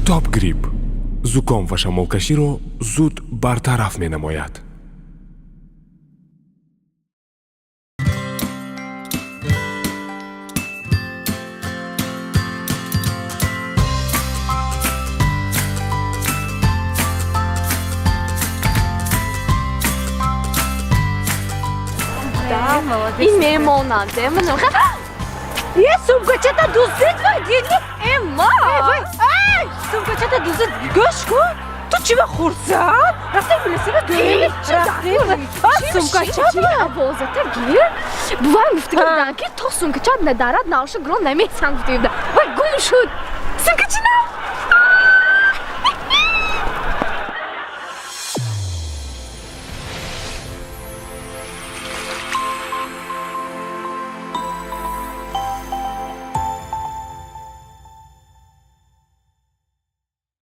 Топ Грип зуком ва шамолкаширо зуд бартараф менамояд. Ин мемонанд, э, ман. Е, сумкачата дуздид, вай, диди? Э, ма. Вай, ай, сумкачата дуздид. Гӯш кун, ту чӣ ба хурсанд рафтем, билесиба дӯем, рафтем, сумкача. Овозата гир. Бувам гуфта буданд, ки то сумкачат надарад, навша грон намесан гуфта буда. Вай, гум шуд. Сумкачи.